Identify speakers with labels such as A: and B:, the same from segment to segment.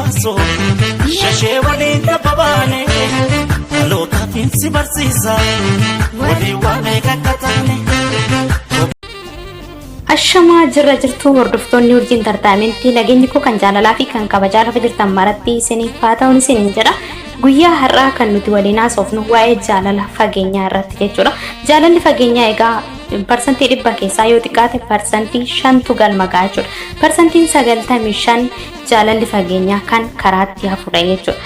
A: baasu shashee waliin tabba baane dhalootaaf si barsiisa walii waa meeqa akka taane.
B: Ashamaa jirra jirtuu hordoftoonni Urjii Intartaayimentii, nageenyi koo kan jaalalaa fi kan kabajaa lafa jirtan maratti isiniif haa ta'uun isiniin jedha. Guyyaa har'aa kan nuti waliin haasofnu waa'ee jaalala fageenyaa irratti jechuudha. Jaalalli fageenyaa egaa 100% keessaa yoo xiqqaate 5% galma ga'a jechuudha. 95% jaalalli fageenyaa kan karaatti hafudha jechuudha.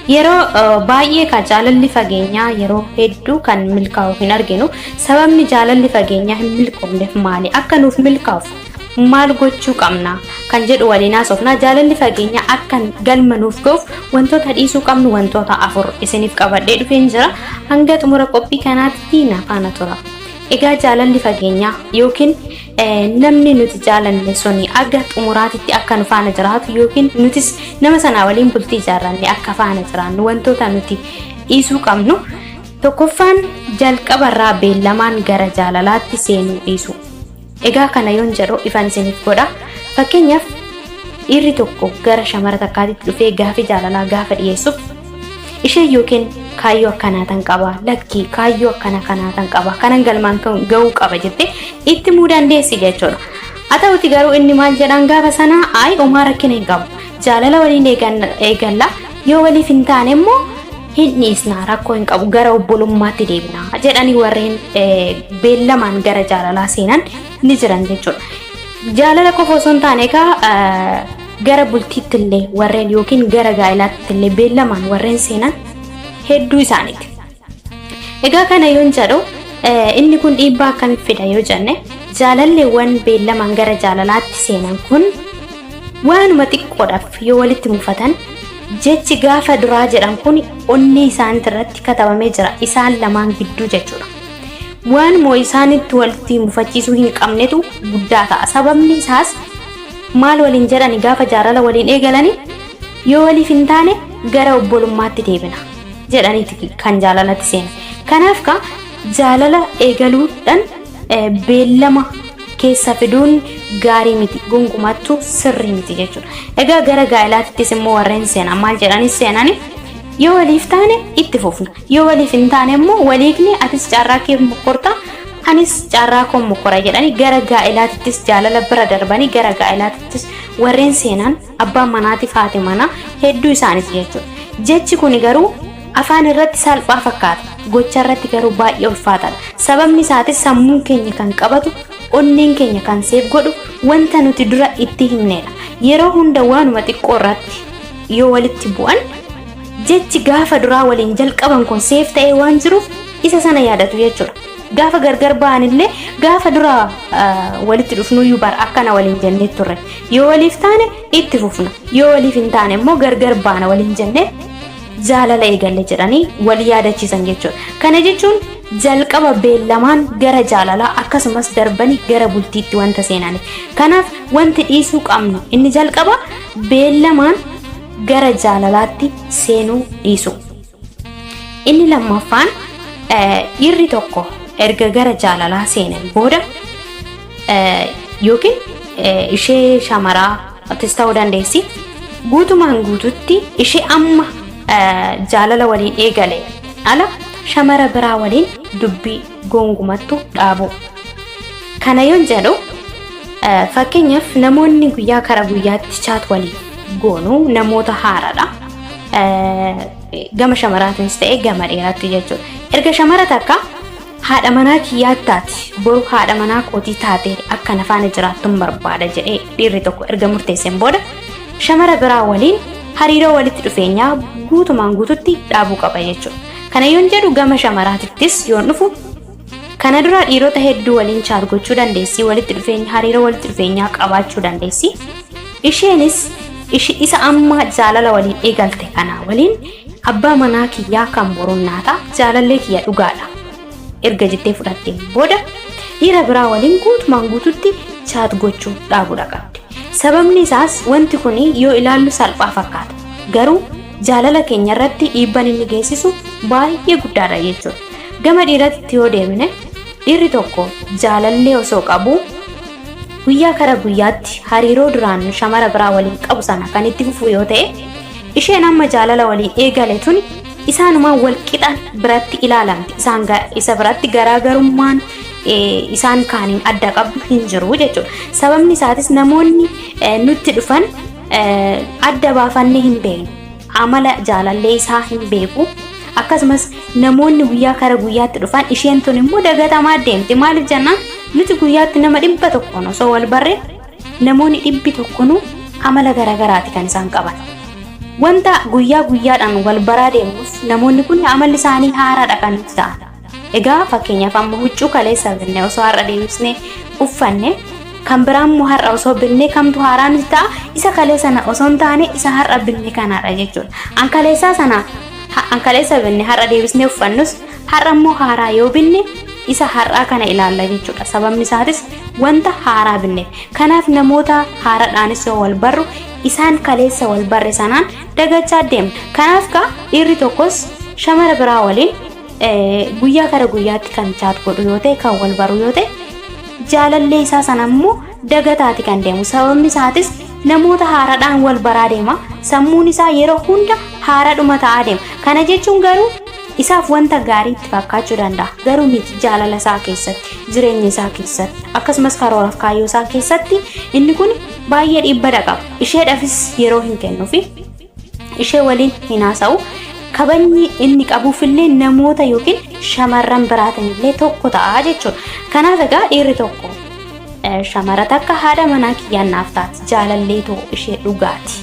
B: Yeroo baay'ee ka jaalalli fageenyaa yeroo hedduu kan milkaa'u hin arginu. Sababni jaalalli fageenyaa hin milkoofneef maali? Akka nuuf milkaa'uuf maal gochuu qabna? Kan jedhu waliin haasofna. Jaalalli fageenyaa akka galma nuuf ga'uuf wantoota dhiisuu qabnu wantoota afur isiniif qabadhee dhufeen jira. Hanga xumura qophii kanaatti na faana tura. Egaa jaalalli fageenyaa yookiin namni nuti jaalanne suni aga xumuraatitti akka nu faana jiraatu yookiin nutis nama sanaa waliin bultii ijaarranne akka faana jiraannu wantoota nuti dhiisuu qabnu tokkoffaan jalqabarraa beellamaan gara jaalalaatti seenuu dhiisuu. Egaa kana yoon jedhu ifan isiniif godha. Fakkeenyaaf, dhiirri tokko gara shamara takkaatitti dhufee gaafii jaalalaa gaafa dhiyeessuuf ishee yookiin kaayyoo akkanaa tan qaba, lakkii kaayyoo akkana kanaa tan qaba, kanan galmaan ga'uu qaba jettee itti himuu dandeessi jechuudha. Haa ta'uti garuu inni maal jedhaan gaafa sanaa, ayi homaa rakkina hin qabu. Jaalala waliin eegalla, yoo waliif hin taane immoo hin dhiisna, rakkoo hin qabu, gara obbolummaatti deebina jedhanii warreen beellamaan gara jaalalaa seenan ni jiran jechuudha. Jaalala qofa osoo hin taane egaa gara bultiitti illee warreen yookiin gara gaa'ilaatti illee beellamaan warreen seenan hedduu isaaniiti. Egaa kana yoon jedhu inni kun dhiibbaa akkamii fida yoo jenne, jaalalleewwan beellamaan gara jaalalaatti seenan kun waanuma xiqqoodhaaf yoo walitti mufatan jechi gaafa duraa jedhan kun onnee isaaniitti irratti katabamee jira isaan lamaan gidduu jechuudha. Waanuma isaanitti walitti mufachiisuu hin qabnetu guddaa ta'a. Sababni isaas maal waliin jedhani gaafa jaalala waliin eegalani, yoo waliif hin taane gara obbolummaatti deebina jedhaniiti kan jaalalatti seena. Kanaaf ka jaalala eegaluudhaan beellama keessa fiduun gaarii miti, gonkumattuu sirrii miti jechuudha. Egaa gara gaa'ilaattis immoo warreen seenan maal jedhanii seenani? Yoo waliif taane itti fufna, yoo waliif hin taane immoo waliifni atis carraa kee mokkorta, anis carraa koo mokkora jedhanii gara gaa'ilaattis jaalala bira darbanii gara gaa'ilaattis warreen seenan abbaan manaatiif haati manaa hedduu isaaniiti jechuudha. Jechi kun garuu afaan irratti salphaa fakkaata. Gocha irratti garuu baay'ee ulfaataadha. Sababni isaatis sammuun keenya kan qabatu, onneen keenya kan save godhu wanta nuti dura itti himnedha. Yeroo hunda waanuma xiqqoo irratti yoo walitti bu'an jechi gaafa duraa waliin jalqaban kun save ta'ee waan jiruuf isa sana yaadatu jechuudha. Gaafa gargar ba'an illee gaafa dura walitti dhufnuyyuu bar akkana waliin jennee turre. Yoo waliif taane itti fufna. Yoo waliif hin taane immoo gargar baana waliin jennee jaalala eegalle jedhanii wal yaadachiisan jechuudha. Kana jechuun jalqaba beellamaan gara jaalalaa akkasumas darbanii gara bultiitti wanta seenaniif. Kanaaf wanti dhiisuu qabnu inni jalqaba beellamaan gara jaalalaatti seenuu dhiisu. Inni lammaffaan, dhiirri tokko erga gara jaalalaa seenan booda yookiin ishee shamaraa ta'uu dandeessi, guutumaan guututti ishee amma jaalala waliin eegale ala shamara biraa waliin dubbii gongumattu dhaabu. Kana yoon jedhu, fakkeenyaaf namoonni guyyaa kara guyyaatti chat waliin goonu namoota haaraadha. Gama shamaraatiinis ta'e gama dhiiraatti jechuudha. Erga shamara takka haadha manaa kiyyaa taati, boru haadha manaa kootii taate akka na faana jiraattuun barbaada jedhee dhiirri tokko erga murteesseen booda shamara biraa waliin hariiroo walitti dhufeenyaa guutumaan guututti dhaabuu qaba jechuudha. Kana yoon jedhu gama shamaraatittis yoon dhufu, kana dura dhiirota hedduu waliin chat gochuu dandeessi, walitti dhufeenya hariiroo walitti dhufeenyaa qabaachuu dandeessi. Isheenis isa amma jaalala waliin eegalte kana waliin abbaa manaa kiyyaa kan boruun naata, jaalallee kiyya dhugaadha erga jettee fudhatteen booda dhiira biraa waliin guutumaan guututti chat gochuu dhaabuudha qabdi. Sababni isaas wanti kun yoo ilaallu salphaa fakkaata. Garuu jaalala keenya irratti dhiibban inni geessisu baay'ee guddaadha jechuudha. Gama dhiiratti yoo deemne, dhiirri tokko jaalallee osoo qabu guyyaa kara guyyaatti hariiroo duraan shamara biraa waliin qabu sana kan itti fufu yoo ta'e Isheen amma jaalala waliin eegale tuni isaanumaan wal qixan biratti ilaalamti. Isaan isa biratti garaagarummaan isaan kaaniin adda qabdu hin jiru jechuudha. Sababni isaatis namoonni nutti dhufan adda baafannee hin beeknu. Amala jaalallee isaa hin beeku. Akkasumas namoonni guyyaa kara guyyaatti dhufan isheen tun immoo dagatamaa deemti. Maaliif jennaan nuti guyyaatti nama 100 osoo wal barree namoonni 100 amala garaagaraati kan isaan qaban. Wanta guyyaa guyyaadhaan wal baraa deemuuf namoonni kun amalli isaanii haaraadha kan nuti ta'an. Egaa fakkeenyaaf amma huccuu kaleessa binne osoo har'a deebisnee uffanne kan biraa immoo har'a osoo binne kamtu haaraa nuti ta'a isa kaleessa sana osoo hin taane isa har'a binne kanaadha jechuudha. An kaleessaa sana an kaleessa binne har'a deebisnee uffannus har'a immoo haaraa yoo binne isa har'aa kana ilaalla jechuudha. Sababni isaatis wanta haaraa binneef. Kanaaf namoota haaraadhaanis yoo wal barru isaan kaleessa wal barre sanaan dagachaa deemna. Kanaaf kaa dhiirri tokkos shamara biraa waliin guyyaa kara guyyaatti kan chaat godhu yoo ta'e kan wal baru yoo ta'e jaalallee isaa sana immoo dagataati kan deemu. Sababni isaatis namoota haaraadhaan wal baraa deema. Sammuun isaa yeroo hunda haaraadhuma ta'aa deema. Kana jechuun garuu isaaf wanta gaarii itti fakkaachuu danda'a. Garuu miti jaalala isaa keessatti, jireenya isaa keessatti, akkasumas karooraaf kaayyoo isaa keessatti inni kun baay'ee dhiibbaa qaba. Isheedhaafis yeroo hin kennuufi ishee waliin hin haasa'u. Kabajni inni qabuufillee namoota yookiin shamarran biraatinillee tokko ta'a jechuudha. Kanaaf egaa dhiirri tokko shamara takka haadha manaa kiyyaan naaf taati jaalallee too ishee dhugaati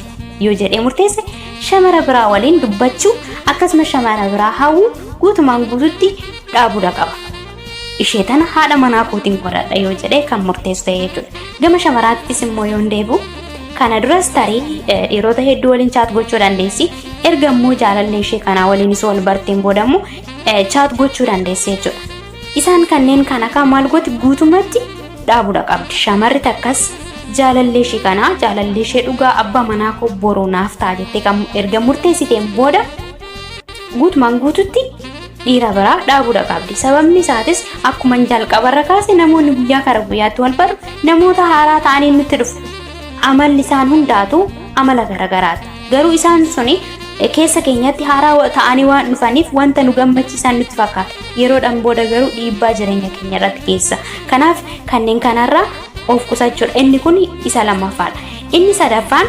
B: yoo jedhee murteesse shamara biraa waliin dubbachuu akkasumas shamara biraa hawwuu guutumaan guututti dhaabuudha qaba. Ishee tana haadha manaa kootiin godhadha yoo jedhee kan murteessu ta'e jechuudha. Gama shamaraattis immoo yoo deebi'u kana duras tarii dhiirota hedduu waliin chaat gochuu dandeessi. Erga immoo jaalallee ishee kanaa waliin isoo wal barteen booda immoo chaat gochuu dandeessi jechuudha. Isaan kanneen kana kan maal gooti guutumatti dhaabuudha qabdi. Shamarri takkas jaalallee ishee kanaa jaalallee ishee dhugaa abbaa manaa koo boruu naaf ta'a jettee kan erga murteessiteen booda guutumaan guututti dhiira biraa dhaabuudha qabdi. Sababni isaatis akkuma jalqabarra kaase namoonni guyyaa kara guyyaatti wal baru namoota haaraa ta'anii nutti dhufu. Amalli isaan hundaatu amala garagaraati. Garuu isaan suni keessa keenyatti haaraa ta'anii waan dhufaniif wanta nu gammachiisan nutti fakkaata. Yeroodhaan booda garuu dhiibbaa jireenya keenya irratti geessa. Kanaaf kanneen kanarraa of qusachuudha. Inni kun isa lammaffaadha. Inni sadaffaan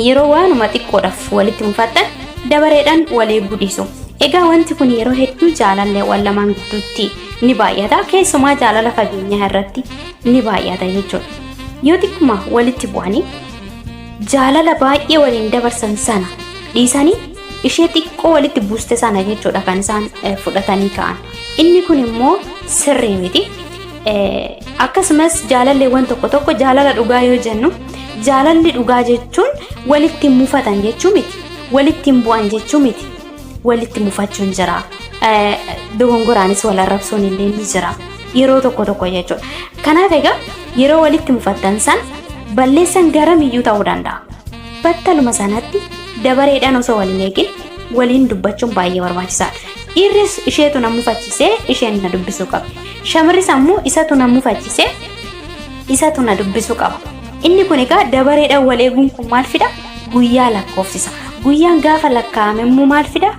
B: yeroo waanuma xiqqoodhaaf walitti mufattan dabareedhaan wal eeguu dhiisu. Egaa wanti kun yeroo hedduu jaalalleewwan lamaan gidduutti ni baay'ata. Keessumaa jaalala fageenyaa irratti ni baay'ata jechuudha. Yoo xiqquma walitti bu'anii jaalala baay'ee waliin dabarsan sana dhiisanii ishee xiqqoo walitti buuste sana jechuudha kan isaan fudhatanii ka'an. Inni kun immoo sirrii miti. Akkasumas jaalalleewwan tokko tokko jaalala dhugaa yoo jennu jaalalli dhugaa jechuun walitti mufatan jechuu miti. Walitti hin bu'an jechuu miti. Walitti mufachuun jira. Dogongoraanis wal arrabsuun illee ni jira. Yeroo tokko tokko jechuudha. Kanaaf egaa yeroo walitti mufattan san balleessan garamiyyuu ta'uu danda'a. Battaluma sanatti dabareedhaan osoo waliin eegin waliin dubbachuun baay'ee barbaachisaadha. Dhiirris isheetu na mufachiisee isheen na dubbisuu qaba. Shamarris ammoo isatu na mufachiisee isatu na dubbisuu qaba. Inni kun egaa dabareedhaan wal eeguun kun maal fida? Guyyaa lakkoofsisa. Guyyaan gaafa lakkaa'ame immoo maal fida?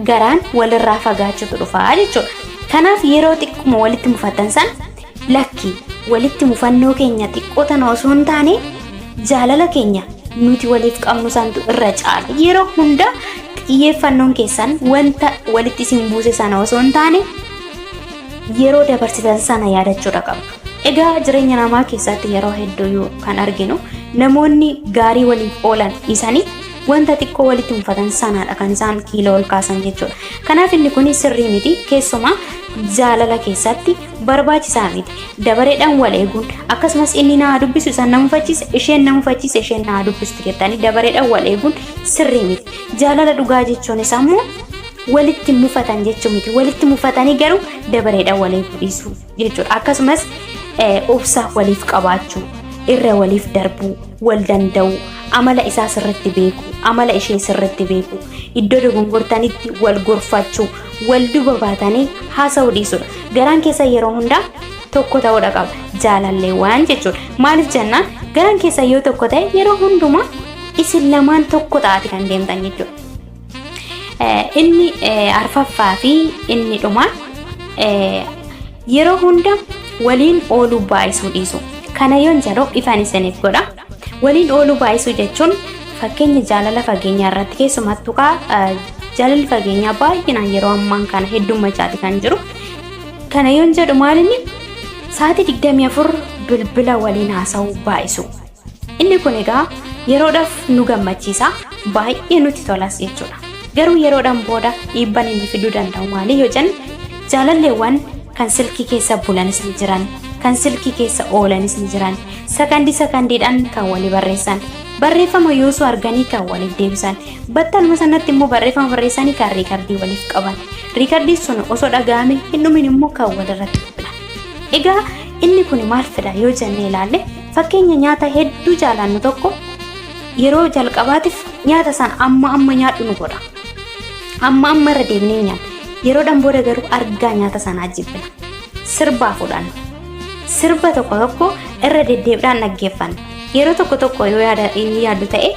B: Garaan walirraa fagaachuutu dhufa jechuudha. Kanaaf yeroo xiqquma walitti mufattan san lakki walitti mufannoo keenya xiqqoo tana osoo hin taane jaalala keenya nuti waliif qabnu santu irra caala. Yeroo hunda xiyyeeffannoon keessan wanta walitti isin buuse sana osoo hin taane yeroo dabarsitan sana yaadachuudha qabdu. Egaa jireenya namaa keessatti yeroo hedduu kan arginu namoonni gaarii waliif oolan dhiisanii wanta xiqqoo walitti mufatan sanaadha kan isaan kiiloo ol kaasan jechuudha. Kanaaf inni kun sirrii miti. Keessumaa jaalala keessatti barbaachisaa miti. Dabareedhaan wal eeguun akkasumas inni naa dubbisu isaan na mufachiise isheen na mufachiise isheen naa dubbistu jettanii dabareedhaan wal eeguun sirrii miti. Jaalala dhugaa jechuun isaa immoo walitti mufatan jechuu miti. Walitti mufatanii garuu dabareedhaan wal eeguu dhiisuu jechuudha. Akkasumas obsa waliif qabaachuu, irra waliif darbuu, wal danda'uu, amala isaa sirriitti beekuu, amala ishee sirriitti beekuu, iddoo dogongortanitti wal gorfachuu, wal duba baatanii haasa'uu dhiisuudha. Garaan keessa yeroo hundaa tokko ta'uudha qaba. Jaalalleewwan jechuudha. Maaliif jennaan garaan keessa yoo tokko ta'e yeroo hundumaa Isin lamaan tokko taati kan deemtan jechuudha. Inni arfaffaa fi inni dhumaa yeroo hunda waliin ooluu baay'isuu dhiisu. Kana yoon jedhu ifaan isiniif godha. Waliin ooluu baay'isuu jechuun fakkeenya jaalala fageenyaa irratti keessumattuu kaa jaalalli fageenyaa baay'inaan yeroo ammaan kana heddummachaati kan jiru. Kana yoon jedhu maalinni sa'aatii 24 bilbila waliin haasa'uu baay'isu. Inni kun egaa yeroodhaaf nu gammachiisa, baay'ee nutti tolas jechuudha. Garuu yeroodhaan booda dhiibban inni fiduu danda'u maali yoo jenne jaalalleewwan kan silkii keessa bulanis ni jiran, kan silkii keessa oolanis ni jiran, sakandii sakandiidhaan kan walii barreessan, barreeffama yoosuu arganii kan waliif deebisan, battaluma sanatti immoo barreeffama barreessanii kan riikardii waliif qaban. Riikardiin sun osoo dhaga'ame hin dhumin immoo kan walirratti bilbilan. Egaa inni kun maal fida yoo jennee ilaalle fakkeenya nyaata hedduu jaalannu tokko yeroo jalqabaatiif nyaata san amma amma nyaadhu nu godha. Amma amma irra deebinee nyaanna. Yeroodhaan booda garuu argaa nyaata sanaa jibbina. Sirbaa fudhanna. Sirba tokko tokko irra deddeebiidhaan dhaggeeffanna. Yeroo tokko tokko yoo yaada inni yaaddu ta'e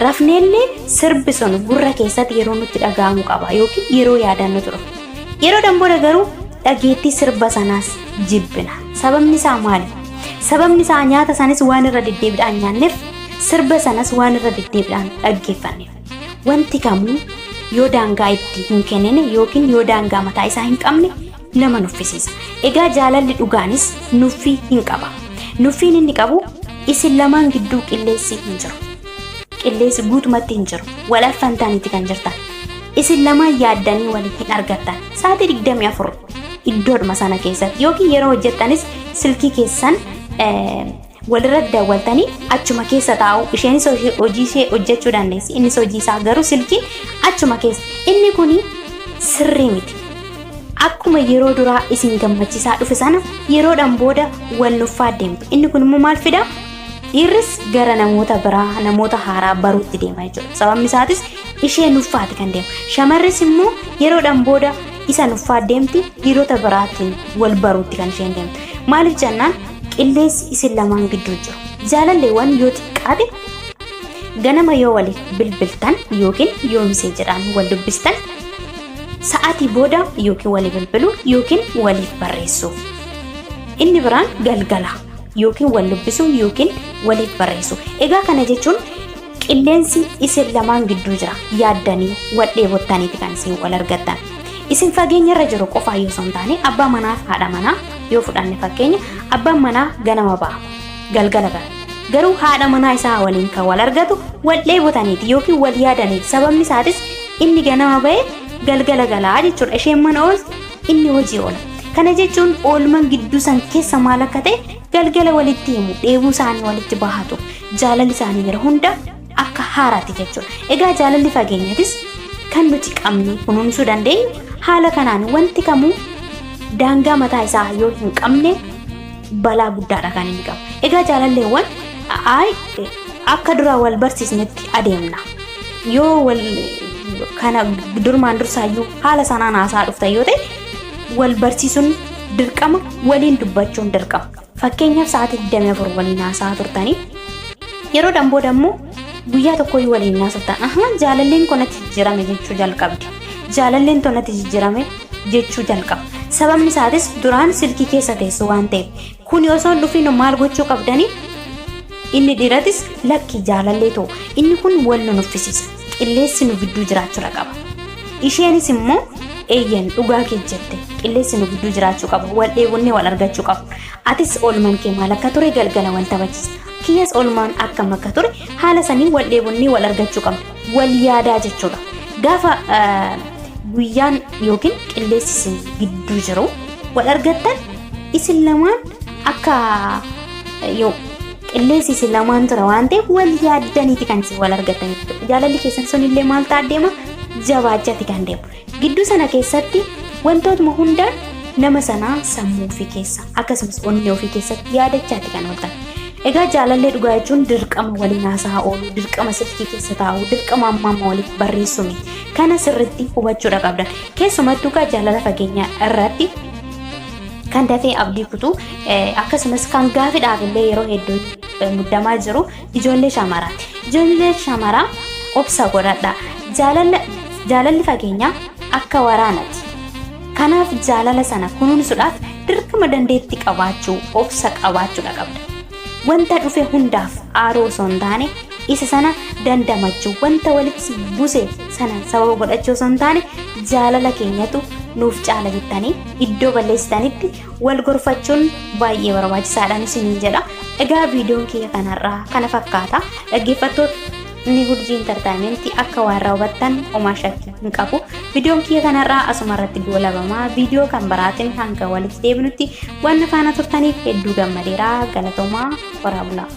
B: rafneellee sirbi sun gurra keessatti yeroo nutti dhaga'amu qaba yookiin yeroo yaadannu ture. Yeroodhaan booda garuu dhageettii sirba sanaas jibbina. Sababni isaa maali? Sababni isaa nyaata sanis waan irra deddeebiidhaan nyaanneef sirba sanas waan irra deddeebiidhaan dhaggeeffanneef. Wanti kamuu yoo daangaa itti hin kennine yookiin yoo daangaa mataa isaa hin qabne nama nuffisiisa. Egaa jaalalli dhugaanis nuffii hin qaba. Nuffiin inni qabu isin lamaan gidduu qilleensi hin jiru. Qilleensi guutumatti hin jiru. Wal affantaaniiti kan jirtan. Isin lamaan yaaddanii waliin hin argattan. Sa'aatii 24 iddoodhuma sana keessatti yookiin yeroo hojjettanis silkii keessan walirratti dawwaltanii achuma keessa taa'u. Isheenis hojii ishee hojjechuu dandeessi. Innis hojii isaa garuu silkiin achuma keessa. Inni kuni sirrii miti. Akkuma yeroo duraa isin gammachiisaa dhufe sana yeroodhaan booda wal nuffaa deemtu. Inni kun immoo maal fida? Dhiirris gara namoota biraa namoota haaraa baruutti deema jechuudha. Sababni isaatis ishee nuffaati kan deemu. Shamarris immoo yeroodhaan booda isa nuffaa deemti dhiirota biraatiin wal baruutti kan isheen deemtu. Maaliif jennaan qilleensi isin lamaan gidduu jiru. Jaalalleewwan yoo xiqqaate ganama yoo waliif bilbiltan yookiin yoo miseejedhaan wal dubbistan sa'aatii booda yookiin walii bilbiluu yookiin waliif barreessuu. Inni biraan galgala yookiin wal dubbisuu yookiin waliif barreessuu. Egaa kana jechuun qilleensi isin lamaan gidduu jira. Yaaddanii wal dheebottaniiti kan isin wal argattan. Isin fageenya irra jiru qofaa yoo osoo hin taane abbaa manaa fi haadha manaa yoo fudhanne fakkeenya abbaan manaa ganama ba'a galgala gala. Garuu haadha manaa isaa waliin kan wal argatu wal dheebotaniiti yookiin wal yaadaniiti. Sababni isaatis inni ganama ba'e galgala galaa jechuudha. Isheen mana oolti inni hojii oola. Kana jechuun oolman gidduu san keessa maal akka ta'e galgala walitti himu dheebuu isaanii walitti bahatu. Jaalalli isaanii yeroo hunda akka haaraati jechuudha. Egaa jaalalli fageenyatis kan nuti qabne kunuunsuu dandeenyu haala kanaan wanti kamuu daangaa mataa isaa yoo hin qabne balaa guddaadha kan inni qabu. Egaa jaalalleewwan akka duraa wal barsiisnetti adeemna. Yoo wal kana durmaan dursaayyuu haala sanaan haasaa dhuftan yoo ta'e wal barsiisuun dirqama waliin dubbachuun dirqama. Fakkeenyaaf sa'aatii 24 waliin haasaa turtanii yeroodhaan booda immoo guyyaa tokko waliin haasoftan. Ahaa jaalalleen kun natti jijjiirame jechuu jalqabdi. Jaalalleen tun natti jijjiirame jechuu jalqaba. Sababni isaatis duraan silkii keessa teessu waan ta'eef. Kuni osoo hin dhufin maal gochuu qabdanii? Inni dhiiratis lakki jaalallee ta'u inni kun wal nu nuffisiisa. Qilleensi nu gidduu jiraachuudha qaba. Isheenis immoo eeyyan dhugaa kee jette qilleensi nu gidduu jiraachuu qaba. Wal dheebonnee wal argachuu qaba. Atis oolmaan kee maal akka ture galgala wal taphachiisa. Kiyyas oolmaan akkam akka ture haala sanii wal dheebonnee wal argachuu qabna. Wal yaadaa jechuudha. Gaafa guyyaan yookiin qilleensi isin gidduu jiru wal argattan isin lamaan akka qilleensi isin lamaan ture waan ta'eef wal yaaddaniiti kan isin wal argattan jechuudha. Jaalalli keessan sunillee maal ta'a deema jabaachati kan deemu. Gidduu sana keessatti wantootuma hundaan nama sanaa sammuu ofii keessa akkasumas onnee ofii keessatti yaadachaati kan ooltan. Egaa jaalallee dhugaa jechuun dirqama waliin haasa'aa ooluu, dirqama silkii keessa taa'uu, dirqama amma amma waliif barreessuu miti. Kana sirriitti hubachuudha qabdan. Keessumattuu kaa jaalala fageenyaa irratti kan dafee abdii kutu akkasumas kan gaafidhaaf illee yeroo hedduu muddamaa jiru ijoollee shamaraati. Ijoollee shamaraa obsa godhadha. Jaalalli fageenyaa akka waraanati. Kanaaf jaalala sana kunuunsuudhaaf dirqama dandeettii qabaachuu, obsa qabaachuudha qabda. Wanta dhufe hundaaf aaruu osoo hin taane isa sana dandamachuu, wanta walitti buse sana sababa godhachuu osoo hin taane jaalala keenyatu nuuf caala jettanii iddoo balleessitanitti wal gorfachuun baay'ee barbaachisaadhaan isiniin jedha. Egaa viidiyoon kiyya kanarraa kana fakkaata. Dhaggeeffattoonni Urjii Intartaayimentii akka waan irraa hubattan homaa shakkii hin qabu. Viidiyoon kiyya kanarraa asuma irratti goolabamaa. Viidiyoo kan biraatiin hanga walitti deebinutti waan faana turtaniif hedduu gammadeera. Galatoomaa, horaa bulaa.